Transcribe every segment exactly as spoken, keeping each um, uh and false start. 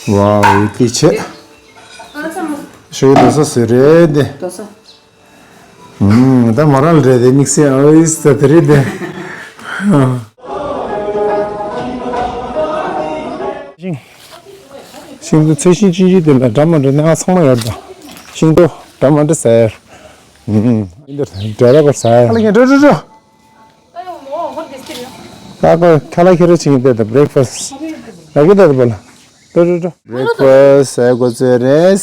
ཝའོ། ཡིད་ཀྱི་ཆེ། ཤོག་རྡོ་ས་ཟེར་རེད་དེ། རྡོ་ས། ཨུམ། ད་མོ་རང་རེད་དེ་དམིགས་བསལ་ཨོ་ཡིས་ད་དེ་རེད་དེ། ཤིང་། ཤིང་ཏོག་ཚལ་ཤིང་ཅི་ཅི་དེ་ལ་འདྲ་མི་འདྲ་ནི་ང་ཚང་མ་ཡོད་དོ། ཤིང་ཏོག་འདྲ་མི་འདྲ་ཟེར། ཨུམ། འདི་འདྲ་ར་གོ་ཟེར། ཨ་ལ་ངས་འགྲོ་འགྲོ་འགྲོ། ད་ཁོ་ཁ་ལག་ཁྱེར་ཕྱིན་དེ་ད་བྷི་རེག་ཕ་སི་ལ་གི་ད་བོ་ལ། འགྲོ་འགྲོ་འགྲོ། བྷི་རེག་ཕ་སི་ཟེར་གོ་ཚོད་རེད།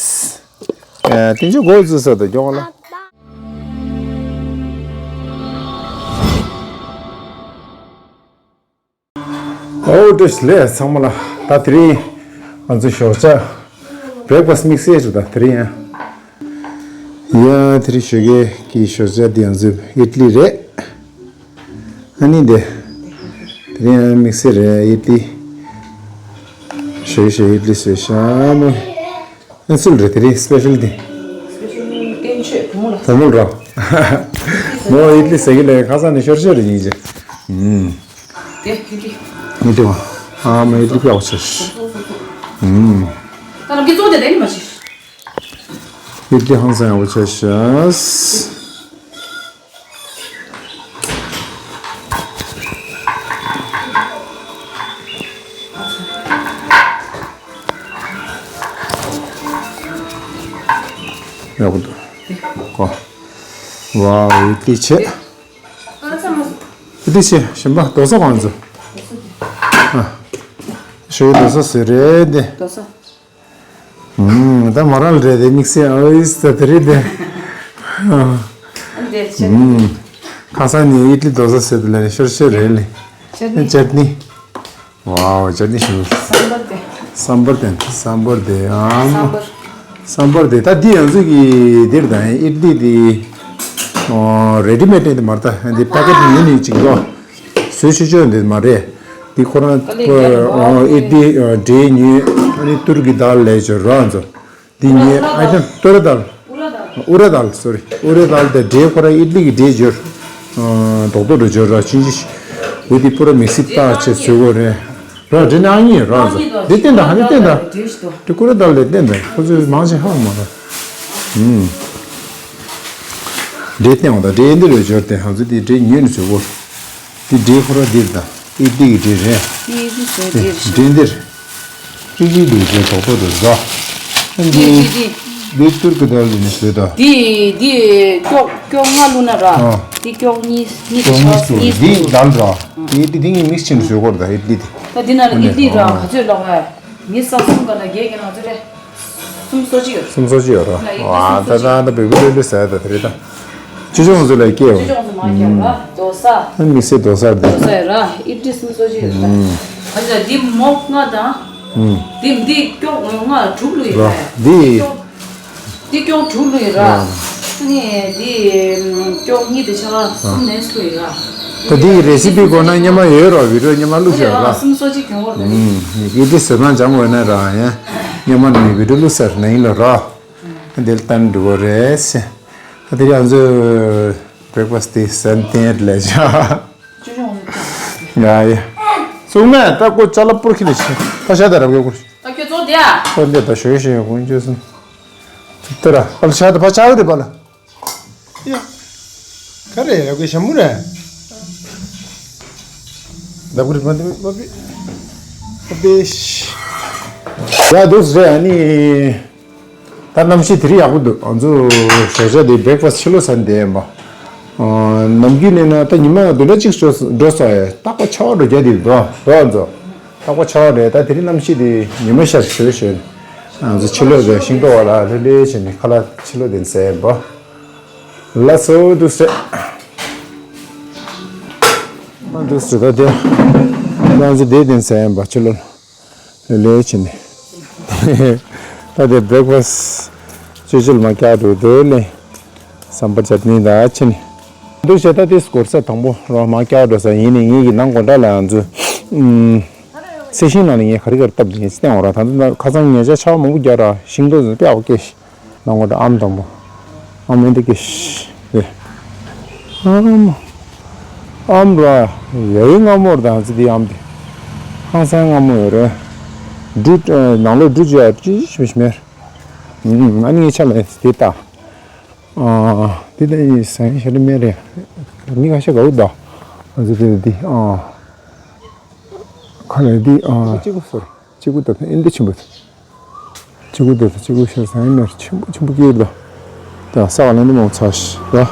ཨ། དེ་ཚོ་གོ་ཚོད་ས་ད་ཀྱོང་ལ། ཨོ་བཀྲ་ཤིས་བདེ་ལེགས་ཚང་མ་ལ། ད་དེ་རིང་ང་ཚོ་ཞོགས་ཇ་བྷི་རེག་ཕ་སི་དམིགས་བསལ་ཞིག་ད་དེ་རིང་ཡང་། ཡ། དེ་རིང་ཞོགས་ཀས་ཀྱི་ཞོགས་ཇ་འདི་ང་ཚོའི་ཨིད་ལི་རེད། ཨ་ནི་འདི། དེ་རིང་ཡང་དམིགས་བསལ་རེད་ཨིད་ལི། ཞོགས་ཀས་ཞོགས་ཨིད་ལི་བཟོས་ཤག་མོ། ཨ་སུལ་རེད་དེ་རིང་སི་པེ་ཤལ་འདི། སི་པེ་ཤལ་བསྟན་ཆོས་བུ་མོ་ལ། བུ་མོ་རོ། མོ་ཨིད་ལི་ཟ་གི་ལས་ཁ་སང་ནས་ཤོར་ཤོར་རེད་ཡིན་ཅེ། ཨུམ། དེ་ཨིད་ལི། ཨིད་ལི་བ། ཨ་མ་ཨིད་ལི་དཔེ་ཡག་པོ་བྱས། ཨུམ། ད་རང་གི་གཙོ་དེ་དེ་ནི་མ་བྱེད། ཨིད་ལི་ཧང་སང་ཡག་པོ་བྱས་ཤག་ཡག་པོ་འདུག་གོ། ཝའོ། ཨིད་ལི་ཆེ། ཨིད་ལི་ཆེ། གཞན་པ་རྡོ་ས་གང་ཚོ། ཨ། ཞོགས་རྡོ་ས་ཟེར་རེད་དེ། རྡོ་ས། ཨུམ། ད་མོ་རང་རེད་དེ་དམིགས་བསལ་ཨོ་ཡིས་ད་དེ་རེད་དེ། ཨ། ཨུམ། ཁ་སང་ནས་ཨིད་ལི་རྡོ་ས་ཟེར་དེ་ལ་ནི་ཤོར་ཤོར་རེད་ལེ། ཅར་ནི། ཅར་ནི། ཝའོ། ཅར་ནི་ཞིམ། སམ་བར་དེ། སམ་བར་དེ། སམ་བར་དེ། ཨམ། སམ་བར། སམ་བར་དེ་ད་འདི་ང་ཚོ་གི་འདིར་ད་ཨིད་ལི་དེ། ཨོ། རེ་ཌི་མེཌ་དེ་མ་རེད་ད། འདི་པ་ཀེ་ཊི་ཉོས་ནས་ཅིག་ལོ། བཟོས་ཆོག་ཆོག་འདི་མ་རེད། འདི་ཁོ་རང་། ཨོ། ཨིད་ལི་འབྲས་ཉོས། ཨ་ནི་ཏུར་གི་དཱལ་ལས་བྱོས་རོགས་ཚོ། འདི་ཉོས། ཨ་ནི་ཏུར་དཱལ། ཨུ་ར་དཱལ། སོ་རི། ཨུ་ར་དཱལ་དེ་འབྲས་ཁོ་རང་ཨིད་ལི་གི་འབྲས་བྱོས། ཨ། རྡོག་རྡོག་རུ་བྱོས་རོགས་ཕྱིན་ཅི། འོ་དེ་པུ་ར་མིག་སི་བཏགས་བྱས་བཟོས་གོ་རེད། རོགས་འདྲེ་ནང་ཉིད་རོགས་ཚོ། འདི་བསྟན་དང་། ཨ་ནི་བསྟན་དང་། འདི་ཀུ་ར་དཱལ་ལས་བསྟན་དང་། ཁོ་ཚོས་མང་ཆེ་ཧ་མ་གོ། ཨུམ། འབྲས་བསྟན་འོང་དང་། འབྲས་འདི་རུ་བྱོས་ཏེ་ང་ཚོ་འདི་འབྲས་ཉོས་ནས་བཟོས་གོ། འདི་འབྲས་ཁོ་ར་འདིར་དང་། ཨིད་ལི་གི་འབྲས་རེད། ཨིད་ལི་བཟོས་འདིར། འབྲས་འདིར། ཀྲིག་ཀྲིག་འདུག་ཅེས་དོག་པོ་འདུག་ཟ། འདི། འདི། འདི་ཏུར་གི་དཱལ་ལས་ནས་བཟོས་དང་། འདི། འདི་ཀྱོག་ཀྱོག་ལྔ་བླུགས་ན་ར། ཨ། འདི་ཀྱོག་གཉིས་གཉིས། ཀྱོག་གཉིས་སུ། འདི་དཱལ་ར། འདི་འདི་འདི་གཉིས་མིག་སི་བྱས་ནས་བཟོས་གོ་ར་ད་ཨིད་ལི་འདི། ད་འདི་ན་ཨིད་ལི་ར། ཨ། ག་ཚོད་ལོག་ཨེ། མི་ས་གསུམ་ག་ལ་བརྒྱད་ཀྱི་ནང་ཚོད་རེད། སུམ་ཅུ་སོ་གཅིག་ཡོད། སུམ་ཅུ་སོ་གཅིག་ཡོད་ར། ཨ། ད་ད་ད་བེ་བེ་ལོས་ལོས་ཟ་ད་དེ་རེད་ད། ཅི་ཅོང་ཚོ་ལ་སྐྱེ་བ། ཅི་ཅོང་ཚོ་མ་སྐྱེ་བ་ར། རྡོ་ས། ཨ། མིག་སི་རྡོ་ས་རེད། རྡོ་ས་ཡོད་ར། ཨིད་ལི་སུམ་ཅུ་སོ་གཅིག་ཡོད་ར། ཨ་ཅག་འདི་མོག་ལྔ་དང་། ཨུམ། འདི་འདི་ཀྱོག་ལྔ་དྲུག་བླུགས་ཡོད་ར། འདི། འདི་ཀྱོག་དྲུག་བླུགས་ཡོད་ར། ཨ། ཨ་ནི་འདི་ཀྱོག་གཉིས་དེ་ཆ་ག་གསུམ་ནས་བླུགས་ཡོད་ར། ད་འདི་གི་རེ་སི་པི་དགོས་ན་སྔོན་མ་ཡོད་ར། བི་ཌི་ཡོ་སྔོན་མ་བླུགས་ཤག་ར། སུམ་ཅུ་སོ་གཅིག་གྱོང་བོར་ད། ཨུམ། ཨིད་ལི་བཟོས་ན་སྦྱང་དགོས་ན་ར་ཡ། སྔོན་མ་ནས་བི་ཌི་ཡོ་བླུགས་ཚར་ན་ཡིན་ལ་ར། འདིར་བསྟན་འགྲོ་གི་རེད་ཟེར། ད་དེ་རིང་ང་ཚོས་བྷི་རེག་ཕ་སི་དེ་ཟན་ཏན་ལས་བྱ། ཡ་ཡ། སུང་མེ་ད་ཀོ་ཅ་ལག་པུར་ཁི་ལས་བྱ། ད་ཤ་ད་རབ་གེ་ཀུར། ད་ཁྱོད་ཚོ་དེ་ཨ། ཀོ་འདི་ད་ཞོ་ཞེ་ཀུན་ཅོ་སུང་། ད་ར་ཨ་ལ་ཤ་ད་ཕ་ཆ་ཡོད་རེད་པ་ལ། ཡ། ག་རེ་རབ་གེ་ཞྭ་མོ་རེད། ད་ཀུར་མ་འདི་མ་པི། མ་པི་ཤ། ཡ་འདུག་རེད་ཨ་ནི། ད་གནམ་གཤིས་དེ་རིང་ཡག་པོ་འདུག་ང་ཚོ་ཞོགས་ཇ་དེ་བྷི་རེག་ཕ་སི་ཕྱི་ལོགས་ཟ་ནས་བསྡད་ཡིན་པ། ཨ། ནམ་རྒྱུན་ནས་ན་ད་ཉི་མ་བདུན་ཕྲག་གཅིག་འགྲོ་སོང་ཡ། རྟག་པར་ཆར་པ་འགྲོ་རྒྱུ་དེ་འདུག་འདུག་ང་ཚོ། རྟག་པར་ཆར་པ་རེད། ད་དེ་རིང་གནམ་གཤིས་དེ་ཉི་མ་ཤར་ཞོད་ཞོད། ང་ཚོ་ཕྱི་ལོགས་དེ་ཤིང་ཏོག་བ་ལ་ལྷོད་ལྷོད་བྱས་ནས་ཁ་ལག་ཕྱི་ལོགས་དེ་ཟ་ཡིན་པ། ལགས་སོ་འདུག་སེ། ཨ་འདུག་སེ་ད་དེ། ང་ཚོ་དེ་དེ་ཟ་ཡིན་པ་ཕྱི་ལོགས། ལས་བྱེད་ནས། ད་དེ་བྷི་རེག་ཕ་སི་ཅོ་ཅོ་ལ་མ་བཀྱག་འགྲོ་འདོད་ལེ། སམ་བར་ཅར་ནི་ད་ཆེ་ནི། འདུག་བྱས་ད་དེ་སྐོར་ས་དང་པོ་རང་མ་བཀྱག་འགྲོ་ས་ཡིན་ནི་ངེད་ཀྱི་ནང་སྒོ་འགྲམ་ལ་ང་ཚོས། ཨུམ། གསེར་ཤིང་ནང་ལ་ངས་ག་རེ་ག་རེ་བཏབ་འདུག་ངས་བསྟན་འོང་ར། ད་ལྟ་ཁ་སང་ཉེ་ཆར་ཆར་པ་མང་པོ་བརྒྱབ་ར་ཤིང་ཏོག་ཚོ་དཔེ་ཡག་པོ་སྐྱེས་ཤག་ནང་སྒོ་འགྲམ་ཨམ་དང་པོ། ཨམ་ཨེ་འདི་ཀེ་ཤི་རེད། ཨམ། ཨམ་ར། ཡ་ཡི་མངར་མོ་རེད། ད་ང་ཚོ་འདི་ཨམ་འདི། ཧང་སང་མངར་མོ་ཡོད་རེད། འབྲུ་ནང་ལོགས་འབྲུ་ཅིག་ཡ་ཅི་ཞིག་མེར། ཨ་ནི་ངའི་ཆ་ལ་དེ་ལྟ། དེ་ལྟ་ཡིན་ཟེར་ཤ་རི་མེ་རེད། མི་ཁ་ཤས་དགའ་བོ་འདུག་ང་ཚོ་དེ་འདི་ཁ་ལ་འདི་གཅིག་གུ་སོར་གཅིག་གུ་ད་ཨིན་འདི་ཆེན་པོ། གཅིག་གུ་དེ་དང་གཅིག་གུ་ཤ་ཟ་ཡིན་མེར་ཆེན་པོ་ཆེན་པོ་སྐྱེས་འདུག་ད་ས་ག་ལ་འདི་མང་ཚ་ཤི་ཡ།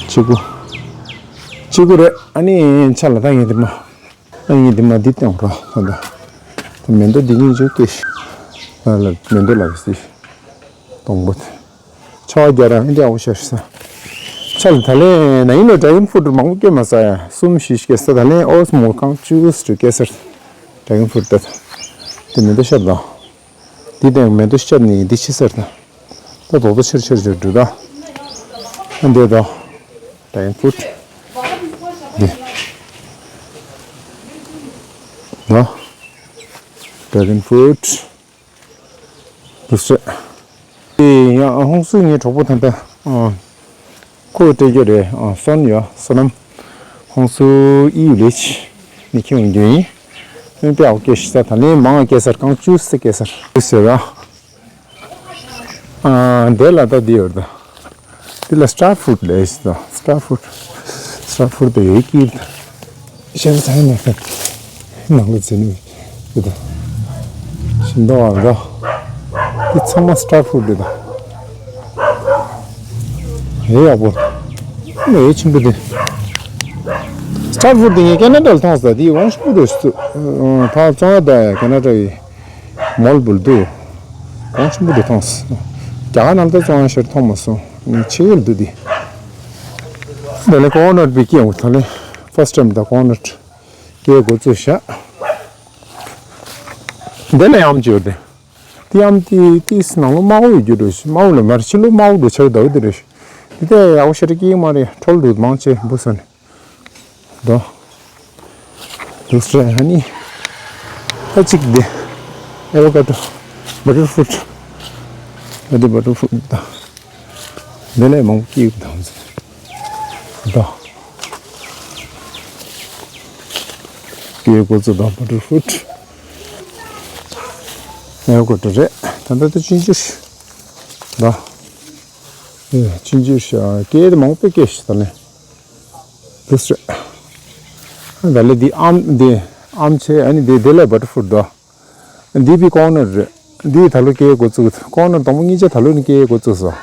གཅིག་གུ་གཅིག་གུ་རེད། ཨ་ནི་ཆ་ལ་ད་ངས་འདི་མ། ཨ་ངས་འདི་མ་འདི་སྟོན་རོགས་ད་ད། ད་མེ་འདོ་འདི་གཉིས་ཅིག་སྐྱེས་ཤི། ད་ལ་མེ་འདོ་ལ་སི། སྟོང་པོ་དེ། ཆ་བ་རྒྱ་ར་ཨིན་འདི་ཨའུ་ཤར་ས། ཆ་ལ་ད་ལན་ན་ཡིན་ལ་dragon fruit མང་པོ་སྐྱེས་མ་ས་ཡ་གསུམ་བཞི་སྐྱེས་ས། ད་ལན་ཨོ་སི་མོ་གང་བཅུ་ཟེར་སྐྱེས་སར། dragon fruit ད་ད། དེ་མེ་འདོ་ཤར་ད། འདི་དང་མེ་འདོ་ཤར་ནི་འདི་ཕྱི་སར་ད། ད་དོག་ཏོ་ཆེར་ཆེར་ཆེར་འགྲོ་ད། ཨ་འདི་ད། dragon fruit འདི། ད། dragon fruit འདུག་སེ། ཡང་ཧོང་སུ་ངའི་གྲོགས་པོ་ད་ལྟ་ཁོ་སྤྲད་རྒྱུ་རེད། སོན་ཡོད་སོ་ནམ། ཧོང་སུ་ཨི་ཡུ་ལེ་ཆི་ནི་ཁྱེད་འོང་རྒྱུ་ཡིན། ཨེ་པའོ་སྐད་ཤི་ས་ད་ལན་མང་སྐད་སར་གང་བཅུ་སེ་སྐད་སར་བུ་ཟེར་ར། དེ་ལ་ད་འདི་ཡོད་ད། འདི་ལ་star fruit ལས་ཤི་ད། star fruit star fruit དེ་ཡོད་ཀྱི་ད། ཤེས་ཚང་ནས་ནང་ལ་འཛིན་ནས་ཡོད་ད། ཤིང་ཏོག་ཨ་རོ། འདི་ཚང་མ་star fruit རེད་ད། ཧེ་ཡག་པོ། ནས་ཆེན་པོ་དེ། star fruit དེ་ངས་ཁེ་ན་ཌ་ལ་མཐོང་སོང་། དེ་ཡོང་ཤིན་པོ་རེད་ཤི། ད་བཙོང་ཡ་ད་ཡ་ཁེ་ན་ཌ་ཡི་མོལ་བུལ་དུ། གོང་ཆེན་པོ་དེ་མཐོང་སོང་། རྒྱ་གར་ནང་ལ་ད་བཙོང་ཡ་ཤར་མཐོང་མ་སོང་། ངས་ཆེ་ཡོད་འདུག་དེ། ད་ལས་coconut བི་ཀི་ཡོང་ད་ལས་first time ད་coconut སྐྱེ་འགོ་བཙུགས་ཤག་འདི་ལ་ཡམ་ཅིག་ཡོད་དེ། དེ་ཡམ་དེ་དེ་ནང་ལོ་དམར་པོ་ཡོད་རྒྱུ་རེད་ཤི། དམར་པོ་ལ་མར་ཕྱི་ལོ་དམར་པོ་འགྲོ་ཆགས་ཟླ་བ་དེ་རེད་ཤི། དེ་ལྟ་ཡག་པོ་ཤ་ར་སྐྱེ་གི་མ་རེད། ཁྲོལ་འདུག་མང་ཆེ་འབུ་སོན་ནས། འདུག་འདུག་སེ་ཧ་ནི། ད་གཅིག་དེ། avocado butter fruit ཨ་དེ་butter fruit ད། འདི་ལས་མང་པོ་སྐྱེ་ཡོད་དང་། ད། སྐྱེ་འགོ་ཚུགས་དང་butter fruit ཡང་དགོས་འདྲ་རེད། ད་ལྟ་ད་ཅིན་ཅི་ཤི། ད། ཨེ་ཅིན་ཅི་ཤི་ཨ་སྐྱེ་དེ་མང་པོ་སྐྱེ་ཤི་ད་ལན། འདུག་སེ། ད་ལན་འདི་ཨམ་འདི་ཨམ་ཆེ། ཨ་ནི་འདི་འདི་ལས་butter fruit ད། འདི་བི་coconut རེད། འདི་ད་ལོ་སྐྱེ་འགོ་བཙུགས། coconut དང་པོ་གཉིས་ཆ་ད་ལོ་ནས་སྐྱེ་འགོ་བཙུགས་སོང་།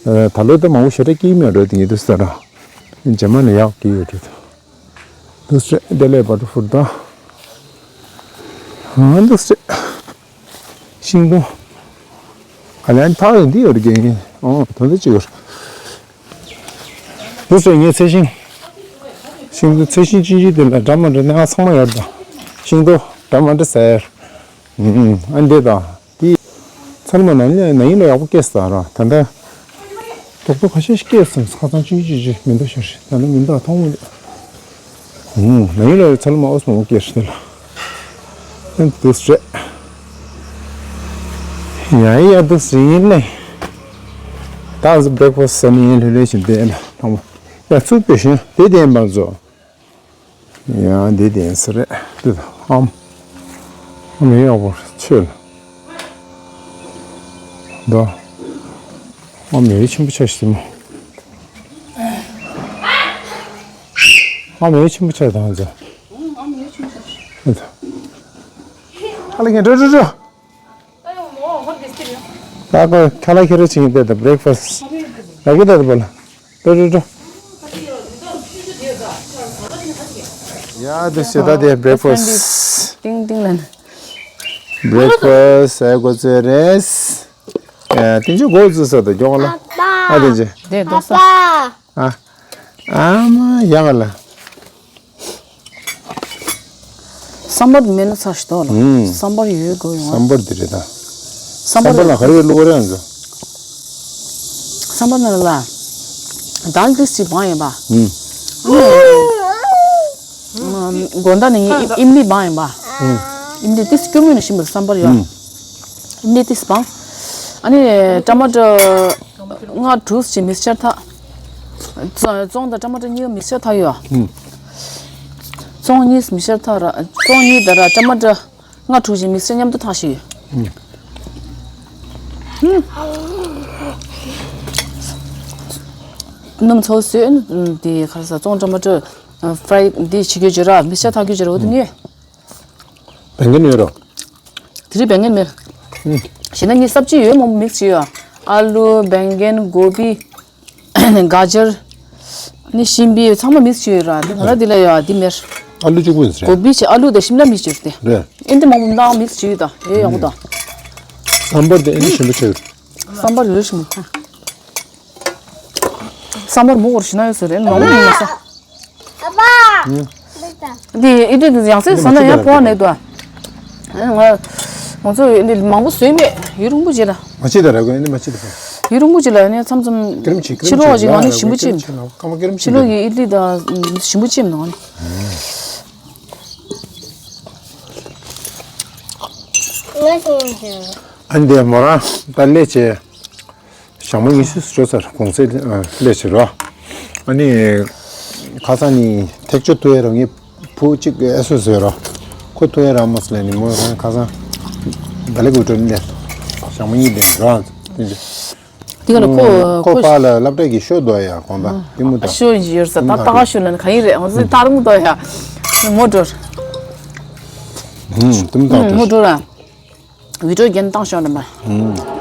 ཨ་ད་ལོ་ད་མང་པོ་ཞེ་དྲག་སྐྱེ་མེད་འགྲོ་དེ་ངས་འདུག་སེ་ད་ར། རྗེས་མ་ནས་ཡག་སྐྱེ་ཡོད་རེད། འདུག་སེ་དེ་ལས་butter fruit ད། ཨ་འདུག་སེ། ཤིང་སྡོང་། ཨ་ལན་ཐག་ཡོད་འདི་ཡོད་རེད་ངས། ཨོ་ད་འདི་ཅི་ཡོད། འདུག་སེ་ངའི་ཚལ་ཤིང་། ཤིང་སྡོང་ཚལ་ཤིང་ཅི་ཅི་དེ་ལ་འདྲ་མ་འདྲ་ནི་ང་ཚང་མ་ཡོད་ད། ཤིང་སྡོང་འདྲ་མ་འདྲ་ཟེར། ཨ་འདི་དང་འདི། ཚལ་མ་ན་ནིང་ན་ཡིན་ལ་ཡག་པོ་སྐྱེས་ས་ར་ད་ལྟ། རྡོག་རྡོག་ཁ་ཤས་ཤིག་སྐྱེས་སོང་། ཁ་སང་ཅི་ཅི་ཅི་མི་འདུག་ཤར་ད་ནི་མི་འདུག་མཐོང་མི་འདུག་ཨུ་ན་ཡིན་ལ་ཚལ་མ་ཨོ་སི་མང་པོ་སྐྱེས་ཤི་དེ་ལ། ཨེ་འདུག་སེ། ཡ་ཡ་འདུག་སེ་ཡིན་ལེ། ད་གཟོད་breakfast ཟ་ནི་ཡིན་ལྷོད་ལྷོད་བཞིན་བསྡད་ལ་ཐང་མོ། ཡ་ཚུགས་པའི་བཞིན་དེ་བསྟན་པ་ཚོ། ཡང་འདི་དེ་ཡིན་ས་རེད། འདི་དང་ཨམ། ཨམ་ཡག་པོ་ཆེ་ལ། འདི། ཨམ་ཡག་ཆེན་པོ་ཆགས་ཤི་མོ། ཨམ་ཡག་ཆེན་པོ་ཆགས་དང་ཟེར། འདི་དང་། ཨ་ལ་ཁྱེད་འགྲོ་འགྲོ་འགྲོ། ད་ཁོ་ཁ་ལག་ཁྱེར་ཆིང་དེ་ད་breakfast ལ་གི་ད་ད་པ་ལ། ཏོ་ཏོ་ཏོ། ཡ་དུ་ཞེ་ད་དེ་breakfast། ཏིང་ཏིང་ལན། breakfast ཟ་གོ་ཚོད་རེད། ཡ་ཏིང་ཅི་གོ་ཚོད་ས་ད་མགྱོགས་ལ། ཨ་དེ་ཅི། དེ་དོ་ས། ཨ། ཨ་མ་ཡག་ལ། སམ་བར་མེད་ན་ཚར་ཞིག་ཏོ་ལ། ཨུམ། སམ་བར་ཡོད་དགོས་ཡོང་ཨ། སམ་བར་དེ་རེད་ད། སམ་བར་ལ་ག་རེ་བླུགས་རེད་ང་ཚོ། སམ་བར་ནང་ལ་དཱལ་ཏིས་ཅིག་སྦང་ཡིན་པ། ཨུམ། ཨུམ། དགོང་དག་ནས་ངས་ཨིམ་ལི་སྦང་ཡིན་པ། ཨུམ། ཨིམ་ལི་ཏིས་སྐྱུར་མོ་ནས་ཤིང་བར་སམ་བར་ཡོད། ཨུམ། ཨིམ་ལི་ཏིས་སྦང་། ཨ་ནི་ཊ་མ་ཊོ། ལྔ་དྲུག་ཅིག་མིག་སི་ཅར་ཐག་ཙོང་དང་ཊ་མ་ཊོ་གཉིས་ཀ་མིག་སི་ཅར་ཐག་ཡོད། ཙོང་གཉིས་མིག་སི་ཅར་ཐག་ར། ཙོང་གཉིས་དང་ར་ཊ་མ་ཊོ་ ལྔ་དྲུག་ཅིག་མིག་སེར་མཉམ་དུ་ཐག་ཞིག་ཡོད། ཨུམ། སྣུམ་ཚོ་བཟོས། དེ་ག་རེ་ཟ་བཙོང་འགྲོ་མ་འགྲོ། ཕ་རའི་འདི་བྱེད་རྒྱུ་བྱེད་ར་མིག་སེར་ཐག་རྒྱུ་བྱེད་ར་འོ་དེ་ངས། བན་གན་ཡོད་རོ། དེ་རིང་བན་གན་མེད། ཨུམ། གཞན་ན་ངས་སབ་ཅི་ཡོད་མོ་མིག་སེར་ཡོད། ཨ་ལུ་བན་གན་གོ་བི། ག་ཇར། ནི་ཤིང་པི་ཚང་མ་མིག་སེར་ཡོད་ར། དེ་ང་ར་འདི་ལ་ཡོད་འདི་མེར། ཨ་ལུ་གཅིག་པུ་ཡིན་ཟེར། གོ་བི་བྱས་ཨ་ལུ་དང་ཤིམ་ལ་མིག་སེར་ཏེ། རེད། ཨིན་དེ་མང་པོ་མདང་མིག་སེར་ཡོད་ད་ཡོད་ཡོང་ད། སམ་བར་དེ་ཨིན་ཞིམ་པོ་ཆེ་ཡོད། སམ་བར་ཡོད་ཞིམ་པོ། སམ་བར་མོ་གོར་ཞིག་ན་ཡོད་ཟེར་རེད་མང་པོ་མིན་ས། ཨ་ཕ། ཨུམ། འདི་ཨི་ཏི་དེ་ཡང་སེ་ཟ་ན་ཡང་ཕོ་བ་ནས་དུ། ང་ང་ཚོ་འདི་མང་པོ་བཟོས་མེད་ཡུན་རིང་པོ་བྱས་ལ། མ་ཕྱི་ད་ར་གོ་འདི་མ་ཕྱི་ད་ཕོ། ཡུན་རིང་པོ་བྱས་ལ་ནས་མཚམས་མཚམས་སྐྱིད་རོགས་ཅིག་ང་ནི་ཞིམ་པོ་ཅིག་སྐྱིད་རོགས་ཀྱི་ཨི་ཏི་ད་ཞིམ་པོ་ཅིག་མི་འདུག་ནི། ཨ་འདི་མོ་རང་ད་ལས་བྱས། ཞག་མ་ཉི་ཤུ་འགྲོ་ཚར་གོང་ཚད་ལས་བྱེད་རོ། ཨ་ནི། ཁ་སང་ནི་ཐེག་ཆོད་ཐུ་ཡ་རང་ངའི་བུ་གཅིག་ཨེ་སོ་ཟེར་རོ། ཁོ་ཐུ་ཡ་རང་མོ་སི་ལ་ནི་མོ་རང་ཁ་སང་། ད་ལེ་གུ་ཏྲོ་ནི་ལས། ཞག་མ་གཉིས་ལས་རོ། དེ་ག་ལ་ཁོ་ཁོ་ཁོ་པ་ལ་སློབ་གྲྭ་གི་ཤོ་དོ་ཡ་གོང་ད་དེ་མོ་ད། ཤོ་ཡོད་ས་ད་ད་ག་ཤོ་ལ་ནི་ག་ཡིན་རེད་ང་ཚོ་ཐར་མོ་དོ་ཡ། མོ་ཏྲོ། ཧུམ་དེ་མོ་ད་མོ་ཏྲོ་ར། བི་ཌིའོ་རྒྱན་བཏང་ཤོག་ནམ་པ།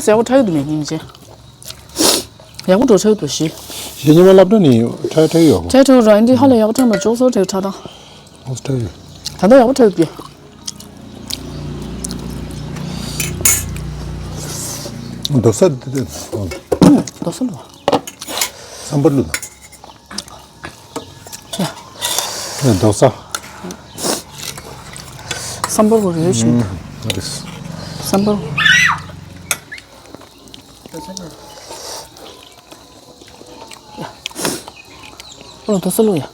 ཨོ་ཟེར་བ་ཁྲ་ཡོད་དུ་མེད་སྙིང་རྗེ། ཡག་པོ་འགྲོ་ཆོག་ཏུ་ཞི། ཞི་ཉི་མ་སློབ་གྲྭ་ནས་ཁྲ་ཁྲ་ཡོད། ཁྲ་ཁྲ་ར་འདི་ཧ་ལས་ཡག་པོ་ཁྲ་མ་ཅོག་ཚོ་ཁྲ་ཁྲ་དང་། ཨོ་ཁྲ་ཡོད། ད་ལྟ་ཡག་པོ་ཁྲ་ཡོད་པས། རྡོ་ས་འདི་འདི་ཨང་། རྡོ་ས་ལོ། སམ་བར་ལུ་དང་། ཡ། རྡོ་ས། སམ་བར་གོ་རེ་ཞིག་འདུག་ཨང་། སམ་བར། ཡ། ཨོ་རྡོ་ས་ལུ་ཡ། ཡ།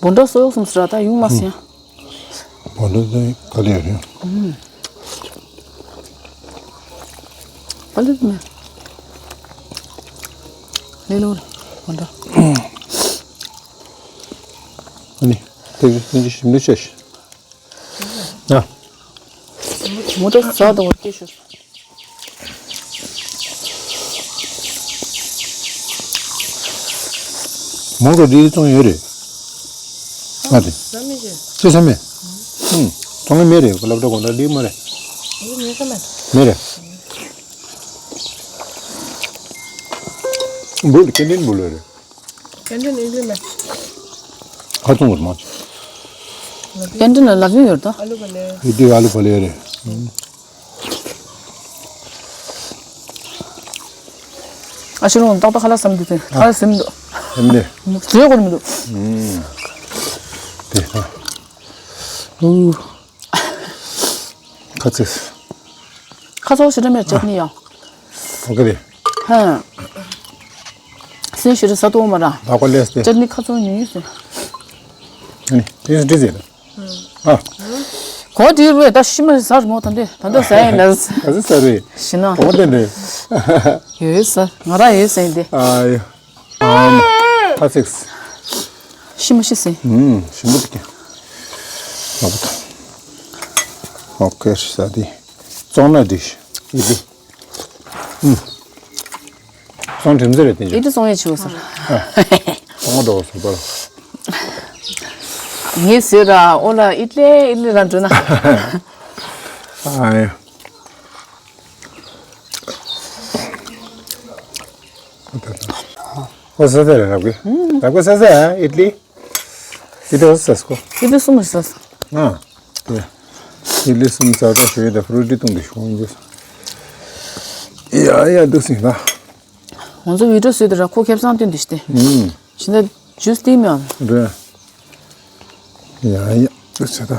བོན་ཌ་སོ་ཡོག་སུམ་སི་ར་ད་ཡུང་མ་སི་ཡང་། བོན་ཌ་དེ་ག་ལེ་རེད། ག་ལེ་མེ། ལེ་ལོ་བོན་ཌ། ཨ་ནི་དེ་གི་ཞིམ་ལེ་ཤ་ཤ། ཡ། མོ་ཏོ་ཟ་དང་སྐྱེ་ཤོར། མོ་ཏོ་འདི་བཙོང་ཡོད་རེད། ཨ་རེད། ཟ་མི་ཤེས། ཅི་ཟ་མེད། ཧུམ། བཙོང་གི་མེད་རེད། ལབ་འདྲ་གོ་འདྲ་འདི་མ་རེད། འདི་མི་ཟ་མེད། མེད་རེད། འབུལ་ཀེན་ཊིན་འབུལ་ལོས་རེད། ཀེན་ཊིན་ཨིན་ཇི་མེད། ཁ་ཚོང་བར་མ། ཀེན་ཊིན་ལ་ལབ་ཡོང་ཡོད་ད། ཨ་ལུ་བ་ལེ། ཡི་དེ་ཨ་ལུ་བ་ལེ་རེད། ཨ་ཕྱི་རོང་ཏག་ཏག་ཁ་ལག་བསམ་དུས་ཁ་ལག་ཟིན་འདུག་ཟིན་ནས། བཟོས་དགོས་མི་འདུག་དེ་ཨུ། ཁ་ཚིག་ཁ་ཚོགས་ཞེ་དྲག་མེད་ཅབ་ནི་ཡང་། ཨོ་ཁེ་རེད། ཧ། སེམས་ཞེ་དྲག་ཟ་ཏོ་མ་ར། ད་ཁོ་ལེས་ཏེ། ཅབ་ནི་ཁ་ཚོགས་ཉུང་ཉུང་ཟེར། ཨ་ནི་ཏིས་ཏིས་ཟེར། ཨ། གོ་དེ་རུ་ད་ཤི་མ་ཟ་ར་མོ་ད་འདི་ད་འདི་ཟ་ཡིན་ན། ག་ཚོད་ཟ་རེད། ཤི་ན། གོ་དེ་འདྲ། ཡོད་ཟ་ང་ར་ཡོད་ཟ་ཡིན་ཏེ། ཨ་ཡོད། ཨམ། ཁ་ཚིག་ཤི་མ་ཤི་ཟེར། ཨུམ། ཞིམ་པོ་འདུག་ཀྱང་། ཡག་པོ་འདུག་ཨོ་ཁེ་ས་དེ། བཙོང་ན་འགྲིག་ཨི་དེ། ཨུམ། བཙོང་དྲན་ཚེ་རེད་དེ། ཨི་དེ་བཙོང་ཡས་བྱེད་དགོས་ཟེར། བཙོང་འགྲོ་བ་ཟེར་པར། ངས་ཟེར་ར་ཨོ་ལ་ཨི་ལེ་ཨི་ལེ་ར་འགྲོ་ན། ཨ་ཡ། ཁོ་ཟ་ཟ་རེད་རབ་གི། རབ་གི་ཟ་ཟ་ཨིད་ལི། ཨིད་ལི་ཟ་ཟ་ཁོ། ཨིད་ལི་གསུམ་ཟ་ཟ། ཨ། ཨིད་ལི་གསུམ་ཟ་ཟ་ཞུ་ཡི་ད་ཕུ་རུ་ཏི་བཏུང་གི་ཤོང་གི། ཡ་ཡ་འདུག་སེ་ལ། ང་ཚོ་བི་ཌིའོ་བཟོས་དེ་ར་ཁོ་ཁེ་བཟང་སྟོན་དུ་ཞིག་སྟེ། ཨུམ། ཕྱི་ཟླ་ཇུས་ཏིང་མེད། རེད། ཡ་ཡ་འདུག་སེ་ད།